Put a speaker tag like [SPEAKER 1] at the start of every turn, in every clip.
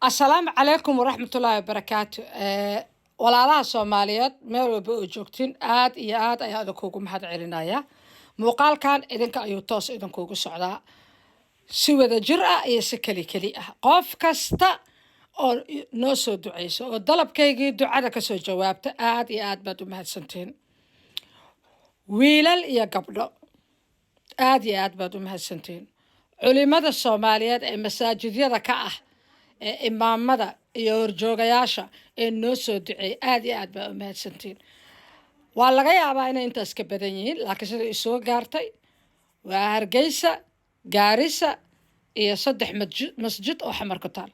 [SPEAKER 1] Asalaamu calaykum waraxmatullaahi wabarakaatu. Walaalaha Soomaaliyeed meel walba oo joogtiin, aad iyo aad ayaa idinkuugu mahad celinaya. Muuqaalkan idinka ayuu toos idinkuugu socdaa, si wada jir ah iyo si keli keli ah. Qof kasta oo noo soo duceyso oo dalabkaygii ducada kasoo jawaabta, aad iyo aad baad u mahadsantihiin. Wiilal iyo gabdho, aad iyo aad baad u mahadsantihiin. Culimada Soomaaliyeed ee masaajidyada ka ah, ee imaamada iyo horjoogayaasha ee noo soo duceeyay, aad iyo aad baa u mahadsantihiin. Waa laga yaabaa inay intaas ka badan yihiin, laakiin sida isoo gaartay waa Hargeysa, Gaarisa iyo saddex masjid oo Xamar ku taal.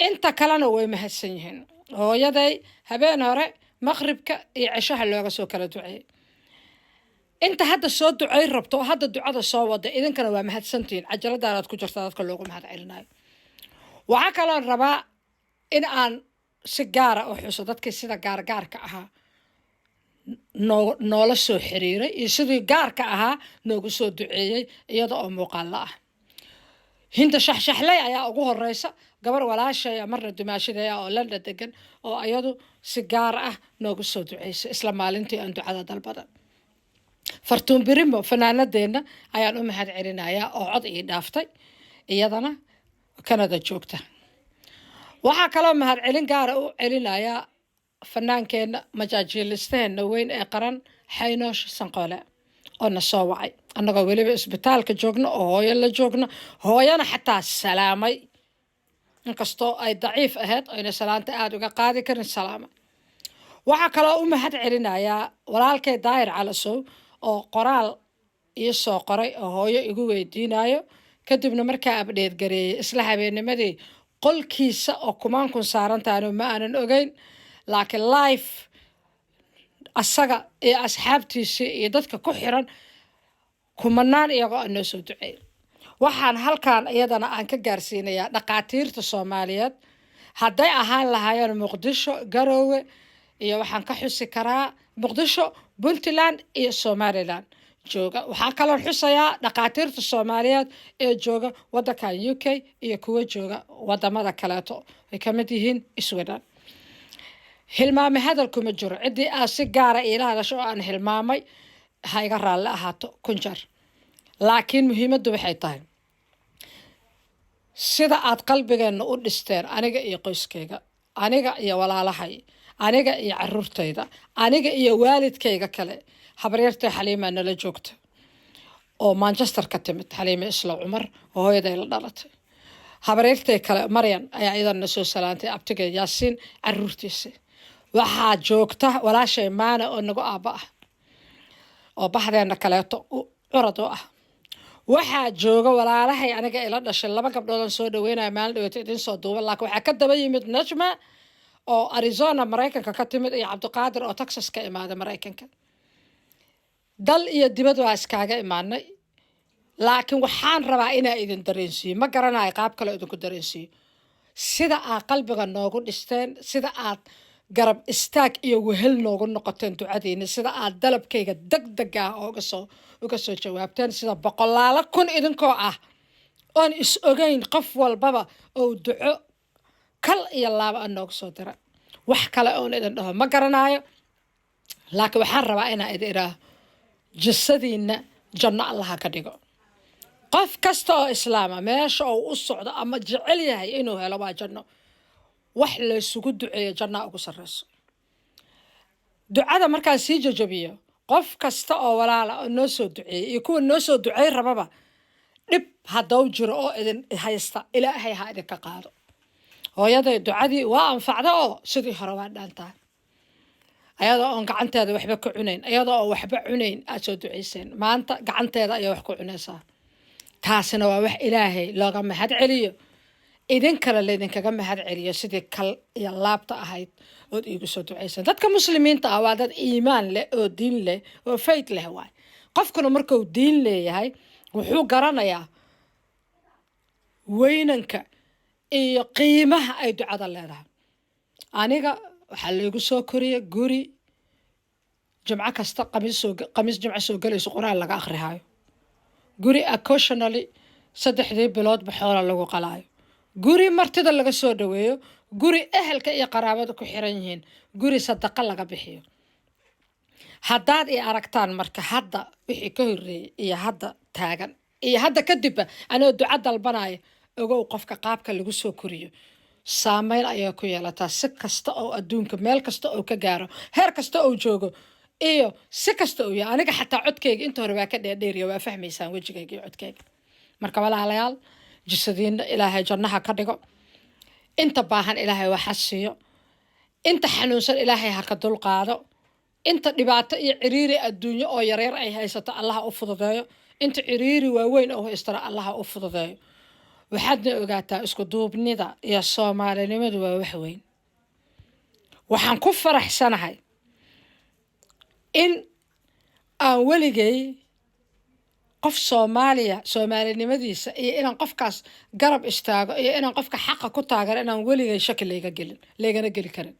[SPEAKER 1] Inta kalena way mahadsan yihiin. Hooyaday habeen hore maqribka iyo ceshaha looga soo kala duceeyay. Inta hadda soo ducay rabto oo hadda ducada soo wada, idinkana waa mahadsantihiin. Cajaladaanaad ku jirta dadka loogu mahad celinayo. Waxaa kaloon rabaa in aan si gaara u xuso dadkii sida gaargaarka ahaa noola soo xiriiray iyo sidii gaarka ahaa noogu soo duceeyey iyada oo muuqaalla ah. Hinda Shaxshaxley ayaa ugu horeysa, gabar walaashaya marna dumaashadeeya oo London degan, oo iyadu si gaar ah noogu soo duceysay isla maalintii aan ducada dalbada. Fartuun Birimo, fanaanadeenna, ayaan u mahad celinayaa oo cod ii dhaaftay, iyadana Canada joogta. Waxaa kaloo mahad celin gaara u celinayaa fanaankeenna, majaajiilistaheenna weyn ee qaran, Xaynoosh Sanqoole, oo na soo wacay annagoo weliba isbitaalka joogno oo hooyo la joogno, hooyana xataa salaamay, inkastoo ay daciif ahayd ayna salaanta aada uga qaadi karin, salaama. Waxaa kaloo u mahad celinayaa walaalkay Daahir Calasow oo qoraal ii soo qoray oo hooyo igu weydiinayo. Kadibna markaa update gareeyay isla habeennimadii qolkiisa oo kumaan kun saarantaano ma aanan ogeyn, laakiin live asaga iyo asxaabtiisii iyo dadka ku xiran kumanaan iyagoo aan noo soo duceey. Waxaan halkan iyadana aan ka gaarsiinayaa dhaqaatiirta Soomaaliyeed, hadday ahaan lahaayeen Muqdisho, Garoowe iyo waxaan ka xusi karaa Muqdisho, Puntland iyo Somaliland jooga. Waxaan kaloo xusayaa dhaqaatiirta Soomaaliyeed ee jooga wadankan UK iyo kuwa jooga wadamada kaleeto ay kamid yihiin Sweden. Hilmaame hadal kuma jiro. Ciddii aad si gaara iila hadasho oo aan hilmaamay, ha iga raalli ahaato kun jeer. Laakiin muhiimaddu waxay tahay sida aad qalbigeenna u dhisteen, aniga iyo qoyskayga, aniga iyo walaalahay, aniga iyo caruurtayda, aniga iyo waalidkayga kale. Habaryartay Xaliimaa nala joogta oo Manchester ka timid, Xaliime Isla Cumar oo hooyaday la dhalatay. Habaryartay kale Maryan ayaa iyadana soo salaantay, abtigay Yaasiin caruurtiisi. Waxaa joogta walaashay Maana oo nagu aabba ah oo baxdeena kaleeto curad u ah. Waxaa jooga walaalahay aniga ila dhashay, laba gabdhood aan soo dhaweynaya maalin dhaweeto idin soo duuban, laakiin waxaa ka daba yimid Najma oo Arizona Maraykanka ka timid iyo Cabdiqaadir oo Texas ka imaaday Maraykanka. Dal iyo dibad waa iskaaga imaanay, laakiin waxaan rabaa inaa idin dareensiiyo, ma garanayo qaab kaleo idinku dareensiiyo, sida aad qalbiga noogu dhisteen, sida aad garab istaag iyo wehel noogu noqoteen ducadiina, sida aad dalabkayga deg deg ah ooga soo uga soo jawaabteen, sida boqolaalo kun idinkoo ah oon is ogeyn qof walbaba oo duco kal iyo laaba a nooga soo dira. Wax kale oon idin dhaho ma garanaayo, laakiin waxaan rabaa inaa idin idhaaho: jisadiina janno Allaha ka dhigo. Qof kasta oo islaama meesha uu u socdo ama jecel yahay inuu helo waa janno. Wax laysugu duceeyo jannaa ugu sarreyso. Ducada markaan sii jajabiyo, qof kasta oo walaala oo noo soo duceeyey iyo kuwa noo soo ducey rababa, dhib haddau jiro oo idin haysta, Ilaahay ha idinka qaado. Hooyaday ducadii waa anfacda oo sidii hore waa dhaantaa, ayadoo oon gacanteeda waxba ka cunayn, ayadoo oon waxba cunayn aad soo duceyseen. Maanta gacanteeda ayaa wax ku cunaysaa. Taasina waa wax Ilaahay looga mahad celiyo, idinkana laydinkaga mahad celiyo sidii kal iyo laabta ahayd ood iigu soo duceyseen. Dadka Muslimiinta ah waa dad iimaan leh oo diin leh oo faith leh waay. Qofkuna markuu diin leeyahay, wuxuu garanayaa weynanka iyo qiimaha ay ducada leedahay. Aniga waxaa laygu soo koriyay guri jimco kasta, qamiis soo qamiis jimco soo gelayso, Qur-aan laga akhrihaayo, guri occasionally saddexdii biloodba xoola lagu qalaayo. Guri martida laga soo dhaweeyo, guri ehelka iyo qaraabada ku xiran yihiin, guri sadaqa laga bixiyo. Haddaad i aragtaan marka hadda, wixii ka horreeyey iyo hadda taagan iyo hadda kadibba, anoo duco dalbanaya, ogow qofka qaabka lagu soo koriyo saameyn ayaa ku yeelataa. Si kasta oo adduunka meel kasta oo ka gaaro, heer kasta oo joogo iyo si kasta uu yahay, aniga xataa codkayga inta hore waa ka dheerdheeriya, waa fahmaysaan wejigayga iyo codkayga. Marka walaalayaal, jisadiina Ilaahay jannaha ka dhigo. Inta baahan Ilaahay waxa siiyo, inta xanuunsan Ilaahay ha ka dulqaado, inta dhibaato iyo ciriiri adduunyo oo yaryar ay haysato Allaha u fududeeyo, inta ciriiri waaweyn oo haystana Allaha u fududeeyo. Waxaadna ogaataa, isku duubnida iyo Soomaalinimadu waa wax weyn. Waxaan ku faraxsanahay in aan weligay qof Soomaaliya, Soomaalinimadiisa iyo inaan qofkaas garab istaago iyo inaan qofka xaqa ku taagano, inaan weligay shaki layga gelin, laygana geli karin.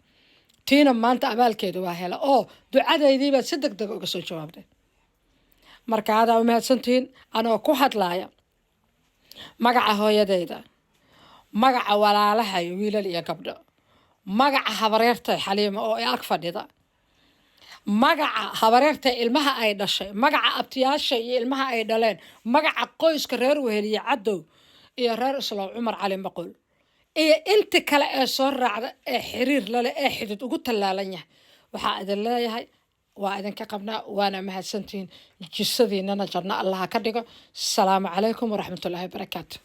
[SPEAKER 1] Tiina maanta abaalkeedu waa hela oo ducadaydiibaad si deg deg uga soo jawaabtay. Marka adaa umahadsantihiin. Anoo ku hadlaaya magaca hooyadayda, magaca walaalahay wiilal iyo gabdho, magaca habareertay Xaliima oo ag fadhida, magaca habareertay ilmaha ay dhashay, magaca abtiyaasha iyo ilmaha ay dhaleen, magaca qoyska reer Weheliye Cadow iyo reer Islow Cumar Cali Maqul iyo inti kale ee soo raacda ee xiriir lale ee xidid ugu tallaalan yahay, waxaa idin leeyahay waa idinka qabnaa, waana mahadsantihiin. Jisadiinana janno Allaha ka dhigo. Asalaamu calaykum waraxmatullaahi wabarakaatu.